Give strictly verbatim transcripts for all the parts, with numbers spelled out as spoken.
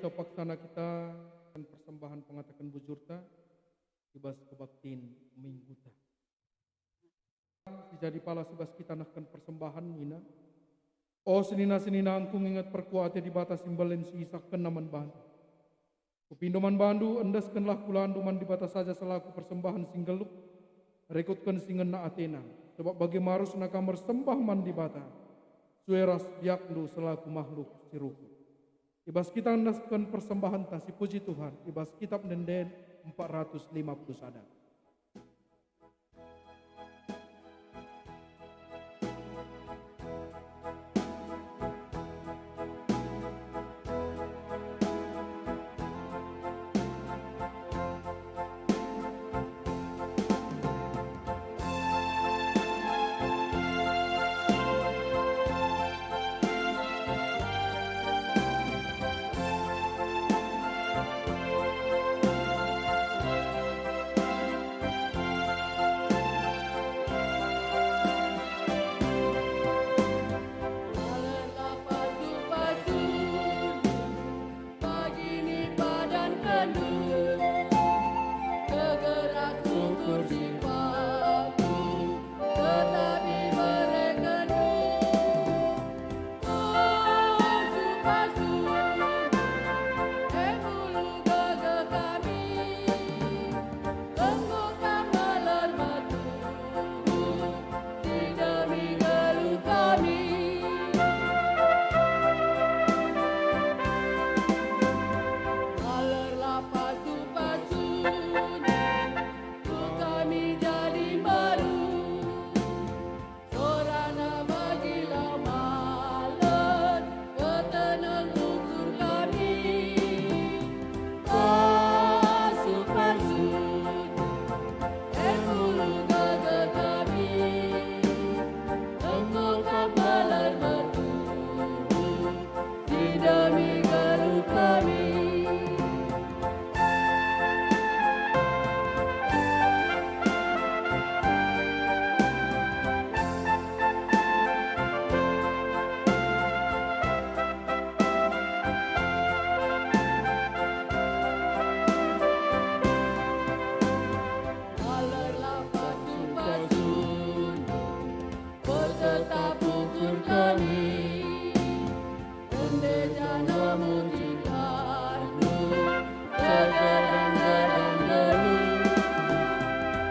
Terpaksana kita persembahan pengataken bujurta i bas kebaktin mingguta. Si jadi pala si bas kita nehken persembahen nina, "O senina-seninangku, nginget perkuah ate Dibata si mbelin si isehkenNa man bandu. Kupindo man bandu, endeskenlah kulandu man Dibata saja selaku persembahen si nggeluh, rikutken si ngena ateNa, sabap bage me arusna kam ersembah man Dibata, sue ras biakndu selaku mahluk si rukut." I bas kita ngendesken persembahenta si puji Tuhan i bas Kitap Ende-enden empat ratus lima puluh sada. Alerlah pasu-pasundu, pagi ni padan kendu, kegeras ukur si paku, tetapi berekenndu. Pasu-pasu, e bulu gegeh kami, enggo kam maler metuhu, si demi geluh kami. Malerlah pasu-pasundu, kami jadi mbaru. Sorana bagilah maler, peteneng ukur kami. Pasu-pasu, e bulu gegeh kami, enggo kam maler metuhu, si demi geluh kami. Alerlah pasu-pasundu, pertetap ukur kami. Ende janah muji Tuhanku, segadang-gadang geluh.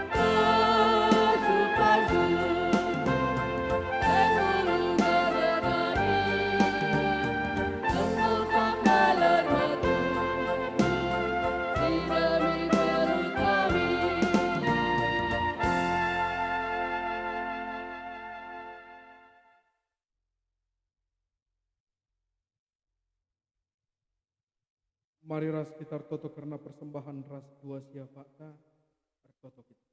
Pasu-pasu, e bulu gegeh kami, enggo kam maler metuhu, si demi geluh kami. Mari ras kita ertoto kerna persembahen ras dua siapakta, ertoto kita.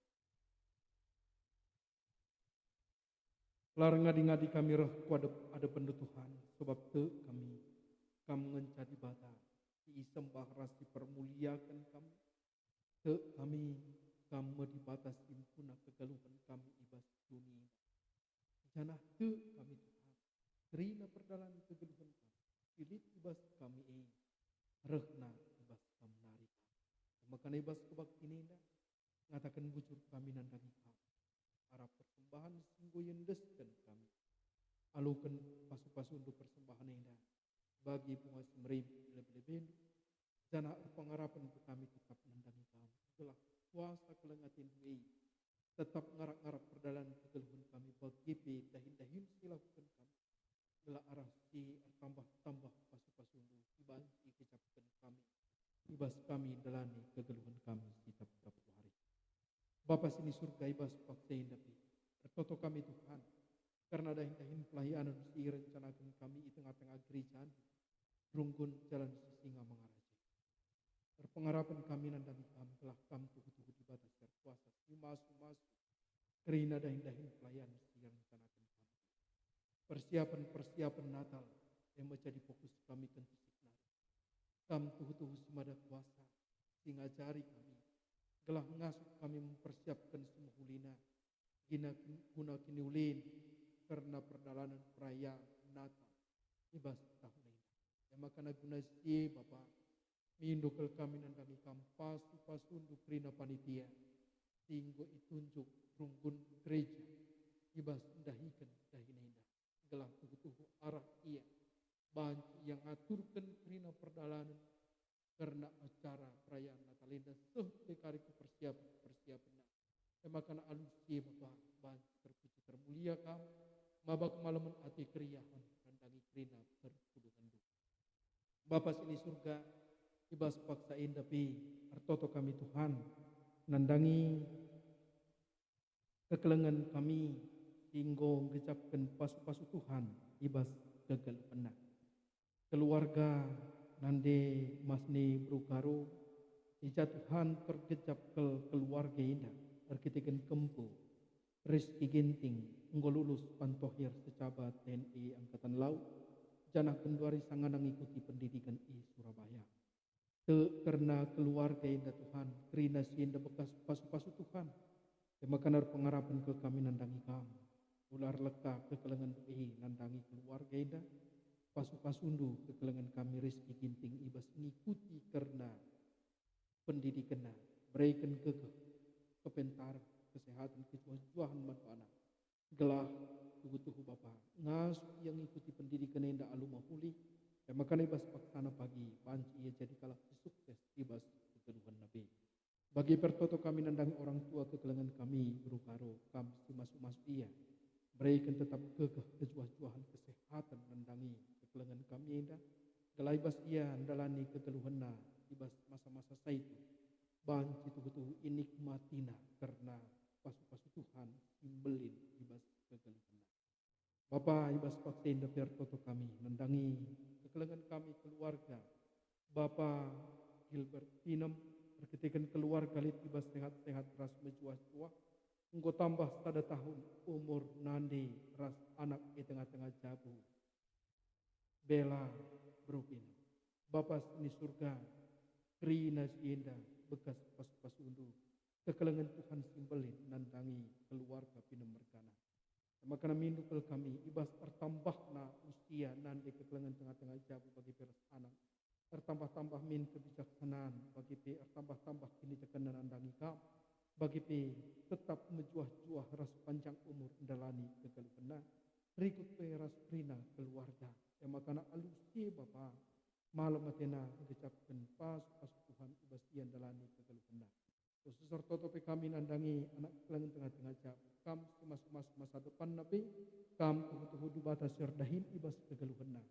La erngadi-ngadi kami reh ku adep-, adepenNdu Tuhan, sabap tek kami, Kam ngenca Dibata si isembah ras si permuliaken kami. Tek kami, Kam me Dibata si mpuna kegeluhen kami i bas doni enda. Janah tek kami, Tuhan, kerina perdalanen kegeluhen kami si lit i bas kami e, rehna i bas Kam nari, Tuhan. E maka i bas kebaktin enda, ngataken bujur kami nandangi Kam arah persembahen si enggo iendesken kami. Aloken pasu-pasuNdu persembahen enda bagi bunga si merim i lebe-lebeNdu, janah erpengarapen pe kami tetap nandangi Kam, gelah kuasa keleng ateNdu e tetap ngarak-ngarak perdalanen kegeluhen kami, bage pe dahin-dahin si ilakuken kami, gelah arah si ertambah-tambah pasu-pasuNdu si banci igejapken kami, i bas kami ndalani kegeluhen kami si tep-tep wari. Bapa si ni Surga, i bas paksa enda pe ertoto kami, Tuhan, kerna dahin-dahin pelayanen si irencanaken kami i tengah-tengah gerejaNdu, runggun jalan si singa mengaraja. Erpengarapen kami nandangi Kam, gelah Kam tuhu-tuhu Dibata si erkuasa, si masu-masu kerina dahin-dahin pelayanen si irencanaken kami. Persiapen-persiapen Natal e me jadi fokus kami kentisik nari. Kam tuhu-tuhu si mada kuasa, si ngajari kami, gelah ngasup kami mempersiapken si mehulina guna, guna kiniulin kerna perdalanen perayaan Natal i bas tahun enda. E maka guna si e, Bapa, Mindo kal kami nandangi Kam pasu-pasundu kerina panitia, si enggo itunjuk runggun gereja i bas ndahiken dahin enda, gelah tuhu-tuhu arah ia banci ia ngaturken kerina perdalanen kerna acara perayaan Natal enda seh pe kari ku persiapen-persiapenna. E maka alu si e Bapa, banci terpuji termulia Kam, maba kemalemen ate keriahen nandangi kerina perpulungenndu. Bapa si ni Surga, i bas paksa enda pe ertoto kami Tuhan, nandangi kekelengen kami si enggo nggejapken pasu-pasu Tuhan i bas kegeluhenna. Keluarga nande Masni Beru Karo, i ja Tuhan pergejap kal keluarga enda erkiteken kempu Rizky Ginting enggo lulus pantohir secaba T N I Angkatan Laut, janah genduari sangana ngikuti pendidiken i Surabaya. Tek kerna keluarga enda Tuhan, kerina si enda bekas pasu-pasu Tuhan. E maka erpengarapen kal kami nandangi Kam. Ula erleka kekelengenndu e nandangi keluarga enda, pasu-pasundu kekelengen kami Rizky Ginting i bas ngikuti kerna pendidikenna, bereken gegeh, kepentaren, kesehaten, kejuah-juahen man bana. Gelah tuhu-tuhu Bapa, ngasup ia ngikuti pendidiken enda alu mehuli, e maka i bas paksana pagi banci ia jadi kalak si sukses i bas kegeluhenna pe. Bagi pe ertoto kami nandangi orang tua kekelengen kami, Beru Karo, Kam si masu-masu ia. Bereken tetap gegeh, kejuah-juahen, kesehaten nandangi kekelengen kami enda, gelah i bas ia ndalani kegeluhenna i bas masa-masa saitu. Banci tuhu-tuhu inikmatina kerna pasu-pasu Tuhan si mbelin i bas kegeluhenna. Bapa, i bas paksa enda pe ertoto kami nandangi kekelengen kami keluarga Bapa Gilbert Pinem, erkiteken keluarga lit i bas sehat-sehat ras mejuah-juah, enggo tambah sada tahun umur nande ras anak i tengah-tengah jabu. Bella Beru Pinem. Bapa si ni Surga, kerina si enda bekas pasu-pasundu, kekelengen Tuhan si mbelin nandangi keluarga Pinem mergana. E maka mindo kal kami i bas ertambahna usia nande kekelengen tengah-tengah jabu bagi pe ras anak. Ertambah-tambah min kebijaksanaan bagi pe ertambah-tambah kinitekkenna nandangi Kam. Bagi pe tetap mejuah-juah ras panjang umur ndalani kegeluhenna. Rikut pe ras kerina keluarga. E maka alu si e Bapa, malem atena ngecapken pasu-pasu Tuhan i bas ia ndalani kegeluhenna. Khusus ertoto pe kami nandangi anak kekelengen tengah-tengah jabu. Kam si masu-masu masa depanna pe, Kam tuhu-tuhu Dibata si erdahin i bas kegeluhenna.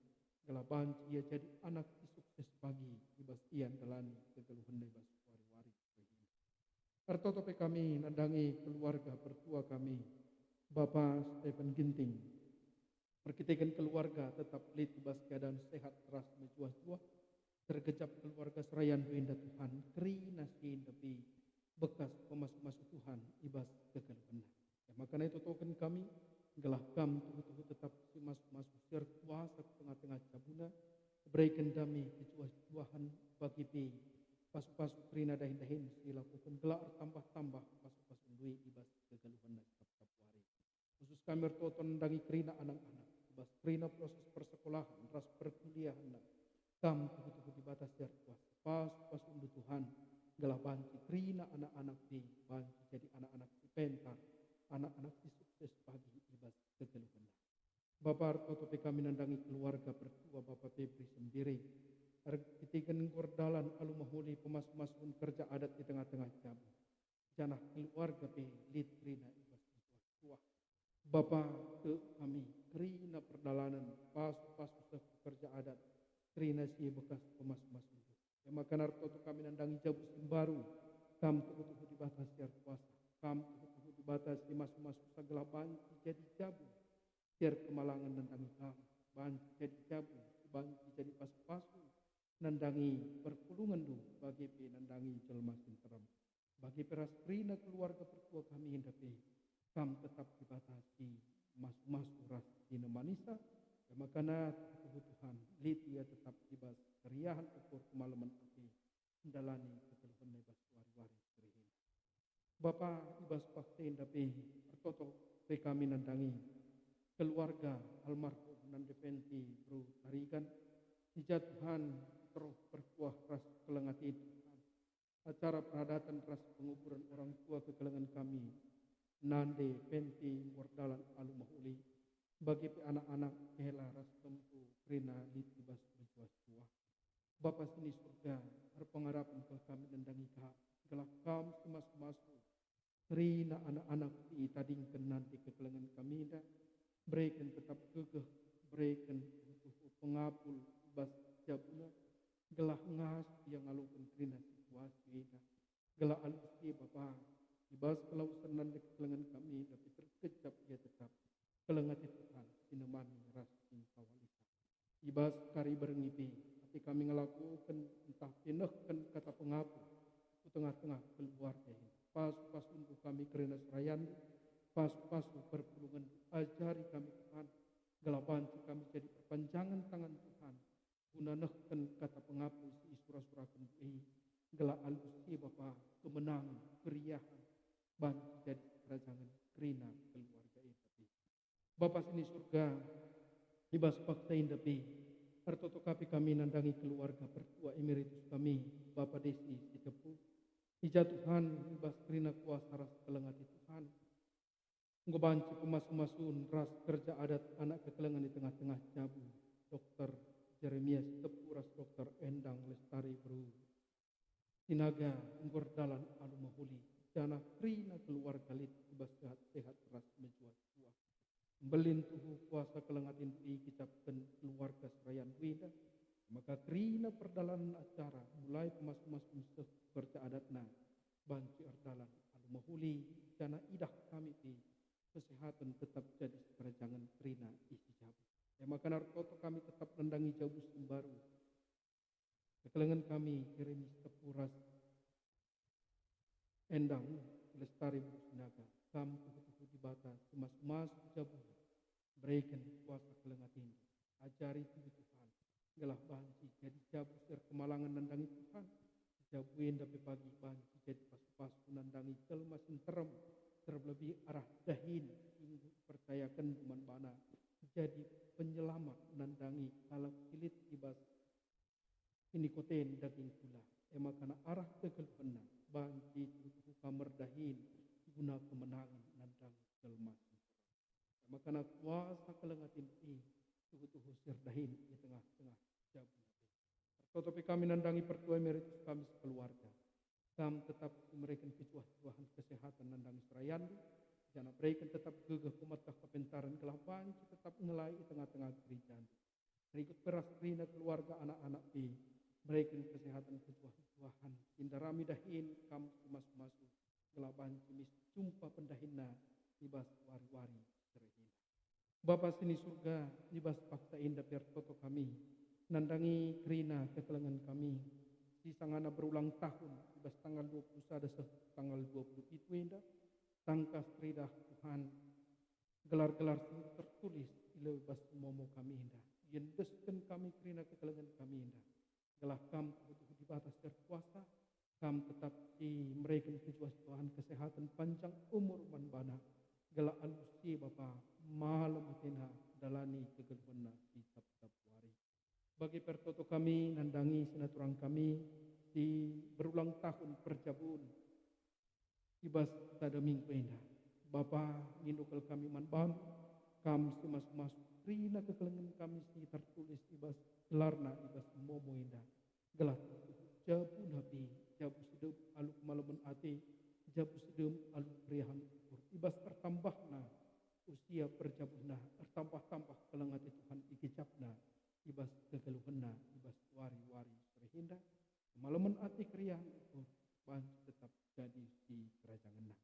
Gelah banci ia jadi anak si sukses pagi i bas ia ndalani kegeluhenna i bas wari-wari. Ertoto pe kami nandangi keluarga pertua kami, Bapa Stephen Ginting. Erkiteken keluarga tetap lit i bas keadaan sehat ras mejuah-juah, tergejap keluarga serayandu enda Tuhan, kerina si enda pe bekas pemasu-masu Tuhan i bas kegeluhenna. E maka itotoken kami, gelah Kam tuhu-tuhu tetap si masu-masu si erkuasa ku tengah-tengah jabuna, bereken dame kejuah-juahen bagi pe pasu-pasu kerina dahin-dahin si ilakoken gelah ertambah-tambah pasu-pasundu e i bas kegeluhenna tep-tep wari. Khusus kami ertoto nandangi kerina anak-anak, i bas kerina proses persekolahen ras perkuliahenna. Kam tuhu-tuhu Dibata si erkuasa, pasu-pasundu Tuhan, gelah banci kerina anak-anak pe banci jadi anak-anak si pentar, anak-anak si sukses pagi i bas kegeluhenna. Bapa, ertoto pe kami nandangi keluarga pertua Bapa Febri Sembiri, erkiteken enggo erdalan alu mehuli pemasu-masuen kerja adat i tengah-tengah jabu, janah keluarga pe lit kerina i bas mejuah-juah. Bapa, tek kami kerina perdalanen pasu-pasu seh ku kerja adat, kerina si bekas pemasu-masundu. E maka ertoto kami nandangi jabu si mbaru, Kam tuhu-tuhu Dibata si erkuasa, Kam tuhu-tuhu Dibata si masu-masu gelah banci jadi jabu si erkemalangen nandangi Kam, banci jadi jabu, banci jadi pasu-pasu nandangi perpulungenndu, bage pe nandangi jelma si nterem. Bage pe ras kerina keluarga pertua kami enda pe, Kam tetap Dibata si masu-masu ras si nemanisa, e maka tuhu-tuhu Tuhan, lit ia tetap i bas keriahen ukur kemalemen ate, ndalani kegeluhenna i bas wari-wari si reh enda. Bapa, i bas paksa enda pe ertoto pe kami nandangi keluarga almarhum Nande Penti Beru Tarigan, i ja Tuhan Teruh perkuah ras keleng atendu, Tuhan. Acara peradaten ras penguburen orang tua kekelengen kami, Nande Penti, enggo erdalan alu mehuli, bage pe anak-anak Ela ras Tempu kerina lit i bas mejuah-juah. Bapa si ni Surga, erpengarapen kal kami nandangi Kam, gelah Kam si masu-masu kerina anak-anak si itadingken Nande kekelengen kami enda, bereken tetap gegeh, bereken tuhu-tuhu pengapul i bas jabuna, gelah ngasup ia ngaloken kerina situasi enda. Gelah alu si e Bapa, i bas kelawesen Nande kekelengen kami enda pe terkecap ia tetap. Keleng ate Tuhan, si nemami ras si engkawalisa. I bas kari berngi pe, ate kami ngelakoken ntah pe nehken kata pengapul ku tengah-tengah keluarga enda. Pasu-pasundu kami kerina serayandu, pasu-pasu perpulungendu, ajari kami Tuhan, gelah banci kami jadi perpanjangen tangan Tuhan, guna nehken kata pengapul si isura-suraken e, gelah alu si e Bapa, kemenangen, keriahen, banci jadi sikerajangen kerina keluarga enda pe. Bapa si ni Surga, i bas paksa enda pe, ertoto ka pe kami nandangi keluarga pertua emeritus kami, Bapa Desi Sitepu. I ja Tuhan, i bas kerina kuasa ras keleng ate Tuhan, enggo banci pemasu-masun ras kerja adat anak kekelengen i tengah-tengah jabu, Dokter Jeremia Sitepu ras Dokter Endang Lestari Beru. Sinaga enggo erdalan alu mehuli, janah kerina keluarga lit i bas sehat-sehat ras mejuah-juah. Mbelin tuhu kuasa keleng atendu e ikecapken keluarga serayandu enda, maka kerina perdalanen acara, mulai pemasu-masun seh ku kerja adatna, banci erdalan alu mehuli, janah idah kami pe kesehaten tetap jadi sikerajangen kerina isi jabu. E maka ertoto kami tetap nandangi jabu si mbaru, kekelengen kami Jeremia Sitepu ras Endang Lestari Beru Sinaga. Kam tuhu-tuhu Dibata si masu-masu jabu, bereken kuasa keleng atendu. Ajari kami Tuhan, gelah banci jadi jabu si erkemalangen nandangi Tuhan. Jabu enda pe pagi banci jadi pasu-pasu nandangi jelma si nterem, terlebih arah dahin si enggo ipercayakenndu man bana jadi penyelamat nandangi kalak si lit i bas kinikoten daging kula. E maka arah kegeluhenna banci tuhu-tuhu kam erdahin guna kemenangen nandangi jelma si nterem. E maka kuasa keleng atendu e tuhu-tuhu si erdahin i tengah-tengah jabu e. Ertoto pe kami nandangi pertua emeritus kami sekeluarga. Kam tetap si mereken kejuah-juahen kesehatan nandangi serayandu, janah bereken tetap gegeh pemeteh kepentaren gelah banci tetap ngelai i tengah-tengah gerejandu. Rikut pe ras kerina keluarga anak-anak pe, bereken kesehatan kejuah-juahen, indarami dahin kam si masu-masu, gelah banci mis jumpa pendahinna i bas wari-wari si reh enda. Bapa si ni Surga, i bas paksa enda pe ertoto kami nandangi kerina kekelengen kami, si sangana berulang tahun i bas tanggal dua puluh sada seh tanggal dua puluh pitu enda, tangkas teridah Tuhan gelar-gelar si tertulis i bas momo kami enda. Iendesken kami kerina kekelengen kami enda, gelah Kam tuhu-tuhu Dibata si erkuasa, Kam tetap si mereken kejuah-juahen kesehatan panjang umur man bana, gelah alu si e Bapa malem atena ndalani kegeluhenna si tep-tep wari. Bage pe ertoto kami nandangi sinaturang kami si berulang tahun perjabun i bas sada minggu enda. Bapa, ngindo kal kami man Bandu, Kam si masu-masu kerina kekelengen kami si tertulis i bas gelarna i bas momo enda. Gelah tuhu jabuna pe, jabu si dem alu kemalemen ate, jabu si dem alu keriahen ukur. I bas ertambahna usia perjabuhna, ertambah-tambah keleng ate Tuhan ikecapna i bas kegeluhenna, i bas wari-wari si reh enda. Kemalemen ate, keriahen ukur, banci tetap jadi sikerajangenna.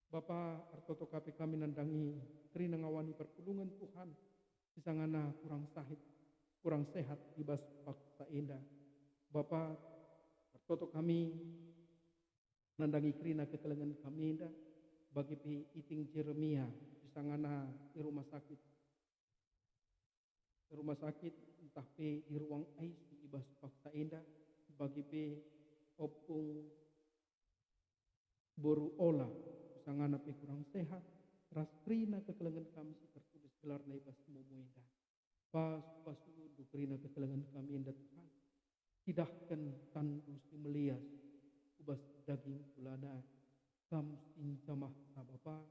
Bapa, ertoto ka pe kami nandangi kerina ngawani perpulungen Tuhan, si sangana kurang sahit, kurang sehat i bas paksa enda. Bapa, ertoto kami nandangi kerina kekelengen kami enda, bage pe iting Jeremia, si sangana i rumah sakit, rumah sakit, ntah pe i ruang I C U i bas paksa enda, bage pe Opung Boru Ola, sangana pe kurang sehat, ras kerina kekelengen kami si tertulis gelarna i bas momo enda. Pasu-pasundu kerina kekelengen kami enda, Tuhan. Cidahken tanNdu si melias ku bas daging kulana, Kam si njamahta Bapa,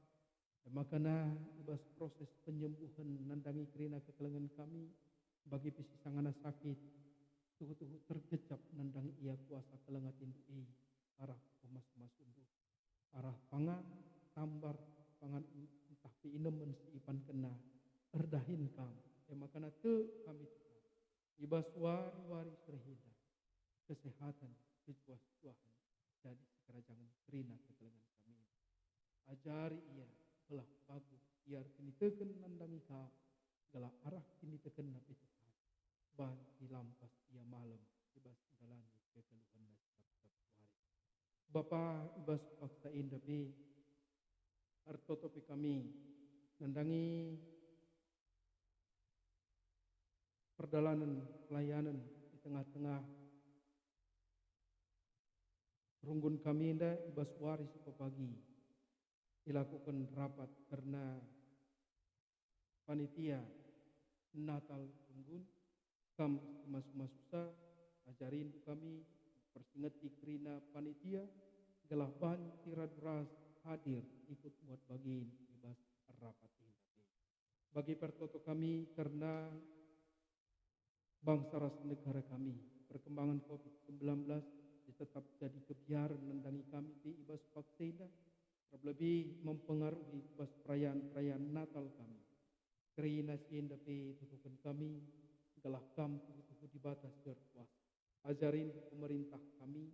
e makana i bas proses penyembuhen nandangi kerina kekelengen kami, bagi pe si sangana sakit, tuhu-tuhu tergejap nandangi ia kuasa keleng ateNdu e arah pemasu-masuNdu. Arah pangan, tambar, pangan ntah pe inemen si ipankenna, erdahin Kam, e makana tek kami Tuhan, i bas wari-wari si reh enda, kesehaten, kejuah-juahen, jadi sikerajangen kerina kekelengen kami. Ajari ia gelah pagum ia erkiniteken nandangi Kam, gelah arah kinitekenna pe Tuhan, banci lampas ia malem i bas ndalani kegeluhenna si tep-tep wari. Bapa, i bas paksa enda pe ertoto pe kami nandangi perdalanen pelayanen i tengah-tengah runggun kami enda i bas wari si pepagi. Ilakuken rapat kerna panitia Natal runggun, Kam si masu-masusa, ajarindu kami, persingeti kerina panitia, gelah banci radu ras hadir ikut muat bagin i bas rapat enda. Bagi pertoto kami kerna bangsa ras negara kami. Perkembangan covid sembilan belas si tetap jadi kebiaren nandangi kami pe i bas paksa enda, terlebih mempengaruhi ku bas perayaan-perayaan Natal kami. Kerina si enda pe tutuken kami, gelah Kam tuhu-tuhu Dibata si erkuasa. Ajarindu pemerintah kami,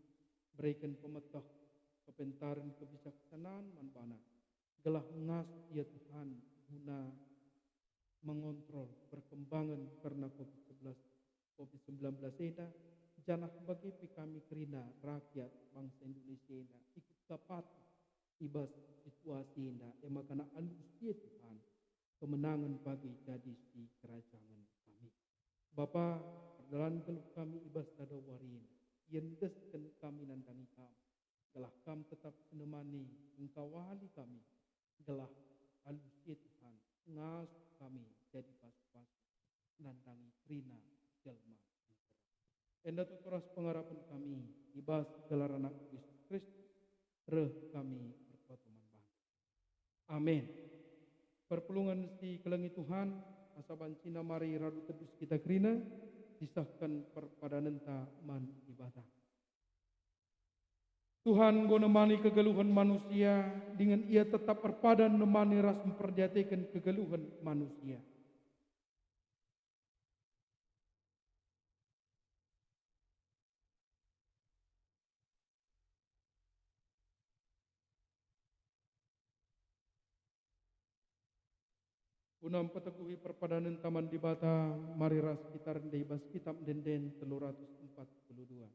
bereken pemeteh, kepentaren, kebijaksanaan man bana, gelah ngasup ia Tuhan guna mengontrol perkembangan kerna covid sebelas, covid sembilan belas enda, janah bage pe kami kerina rakyat bangsa Indonesia enda ikut ka patuh i bas situasi enda, e makana alu si e Tuhan, kemenangen bage jadi sikerajangen kami. Bapa, perdalan geluh kami i bas sada wari enda, iendesken kami nandangi Kam, gelah Kam tetap nemani, engkawali kami, gelah alu si e Tuhan, ngasup kami jadi pasu-pasu nandangi kerina jelma. Enda tuhu ras pengarapen kami i bas gelar Anak Yesus Kristus, reh kami ertoto man bandu. Amin. Perpulungen si kelengi Tuhan, asa banci mari radu tedus kita kerina, sisehken perpadanenta man Dibata. Tuhan enggo nemani kegeluhen manusia, dingen Ia tetap erpadan nemani ras mperdiateken kegeluhen manusia. Guna mpeteguhi perpadanenta man Dibata, mari ras kita rende i bas Kitap Ende-enden telu ratus empat puluh dua.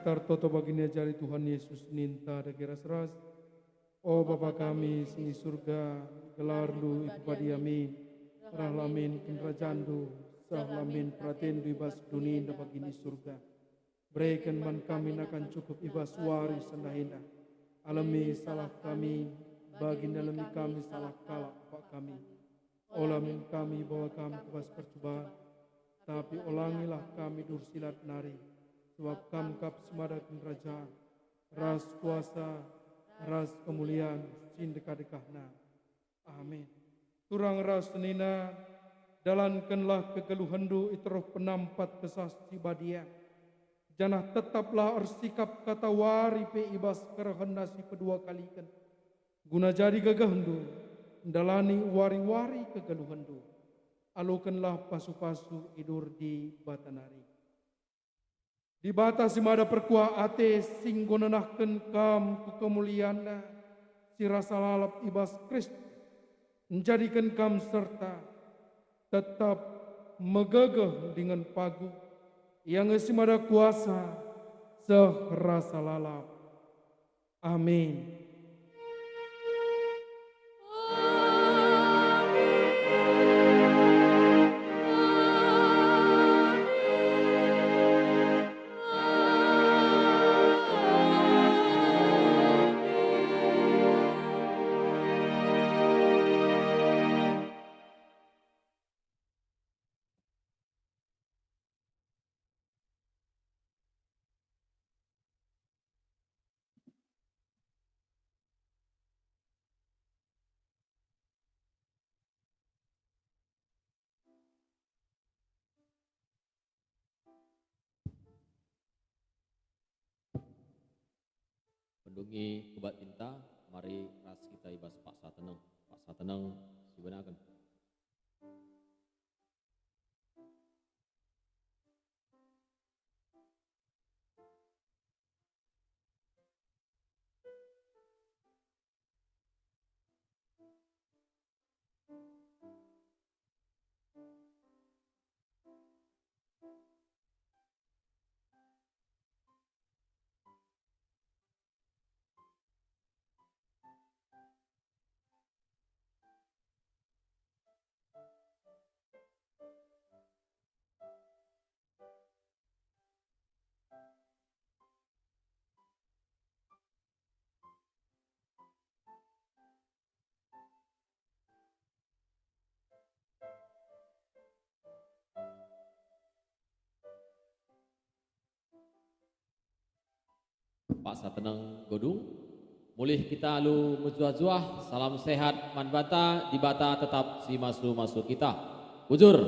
Tartoto bagi niajari Tuhan Yesus ninta dage ras-ras, "O Bapa kami si i Surga, gelarNdu ipepadia min, rehlah min kinirajanNdu, sehlah min peratenNdu i bas doni enda bagin i Surga. Bereken man kami nakan cukup i bas wari sendah enda. Alemi salah kami, bagi nalemi kami salah kalak upak kami. Ola min kami bawa kami ku bas percuban, tapi olangilah kami dursilat nari, sebab Kam kap si mada kinirajan, ras kuasa, ras kemulian si ndekah-ndekahna. Amin." Turang ras senina, dalankenlah kegeluhenndu i teruh penampat Kesah Si Badia, janah tetaplah ersikap katawari pe i bas kerehenNa si pedua kaliken, guna jadi gegehndu ndalani wari-wari kegeluhenndu. Alokenlah pasu-pasu i Dibata nari. Dibata si mada perkuah ate si enggo nenahken kam ku kemulianNa si rasa lalap i bas Kristus, njadiken kam serta tetap megegeh dingen paguh. Ia nge si mada kuasa seh rasa lalap. Amin. Pendungi kebaktinta, mari ras kita i bas paksa teneng. Paksa teneng sibenaken. Paksa teneng godung. Mulih kita alu mejuah-juah. Salam sehat man banta, Dibata tetap si masu-masu kita. Bujur.